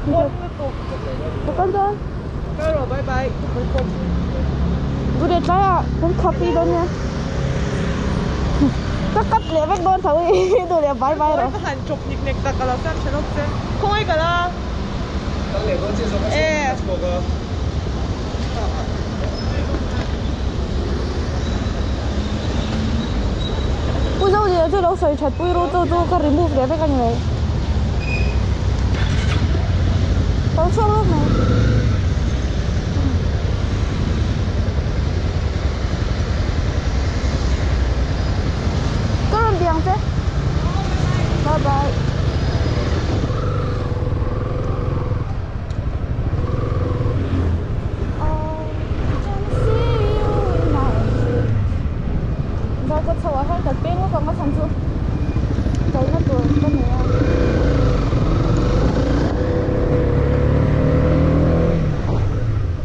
Ka kal dawn. Kal rawh bye bye. Duh leh tlai ah kan khap hi dawn nia. Ka cut leh vek dawn tho i duh leh bye bye rawh. Ka han chawp nik nek tak ka lo siam tha lawk che. Khawngaih kal a. Kal leh dawn chiah zawk a chhuak a. Pu Zolian chu lo sawi that pui ru chu chu ka remove leh vek a ni mai. Ka lo chhuak lawk mai. Ka rawn biang che. Bye bye. Ka chho ah hian kan peng lawk ang a chhan chu kalna tur ka nei a.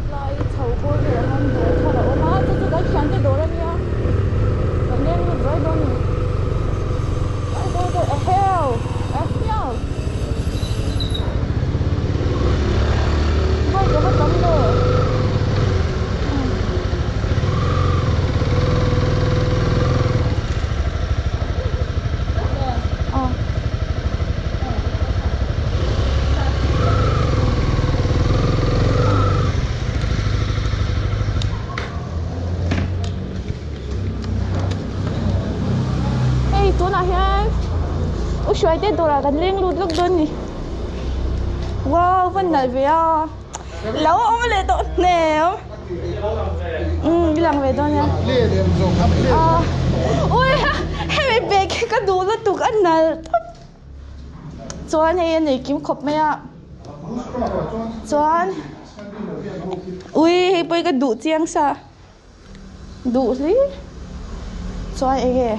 Hetlai chho bawr velah hian dawr thar a awm a chu chu kan thiante dawr a nia kan leng lut ruai dawn a ni. Go go go eheu eheu. Bike a va tam ve. Hei tunah hian u hruaite dawrah kan leng lut lawk dawn a ni wow van nalh ve a lo awm leh tawh hnem umm i lang ve dawn nia ah ui hemi bag hi ka duh lutuk a nalh tawp chuan hei a nei kim khawp mai a chuan ui hei pawh hi ka duh chiang sa. Duh hle chuan eng nge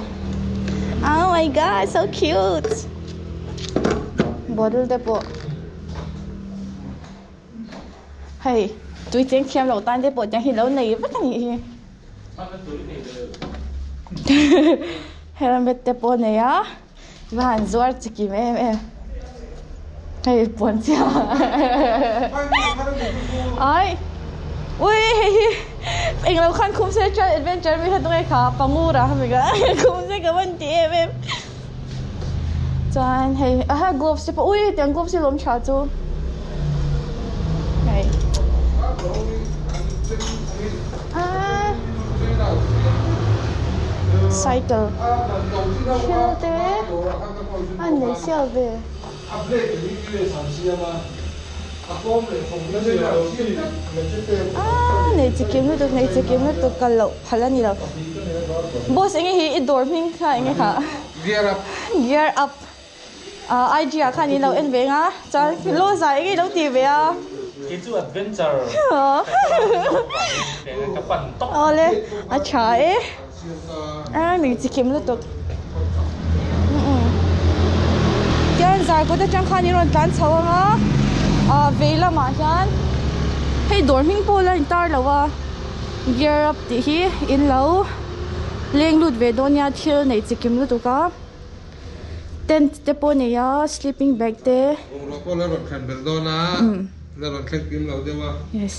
oh my god so cute bottle te pawh hei tui cheng thiam loh tan te pawh tiang hi lo nei vek a nih hi helmet te pawh a nei a. Va han zuar chi kim em em hei puan chhia ai ui hei hi englo khan khum se chuan adventure mi kha tunge kha pangura hemi kha khum se ka van ti em em chuan hei aha gloves te pawh ui hetiang gloves hi lawm tha chu hei ah cycle thil te a nei sial ve. Ah nei chi kim lutuk nei chi kim lutuk kal loh phal a ni lo boss enge hi i dawr hming kha enge kha gear up gear up ah IG ah khan in lo en ve anga chuan Loza enge i lo tih ve a. Kei chu adventure ka pan tawp. Awle a tha e. A nei chi kim lutuk. Tian zar kawt atang khan in rawn tlan chho ang a ah vei lamah hian hei dawr hming pawh la intar lo a gear up tih hi in lo leng lut ve dawn nia thil nei chi kim lutuk a tent te pawh a nei a sleeping bag te. Bungrua pawh la rawn thlen belh dawn a la rawn thlen kim lo deuh a. Yes.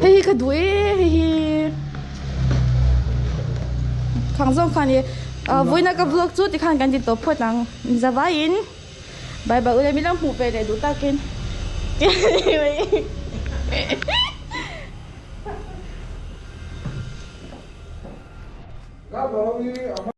Hei hi ka duh e hei hi khang zawng khan i vawiina ka vlog chu tikhan kan ti tawp phawt ang zavaiin bye bye ule min lo hmuh ve leh duh takin.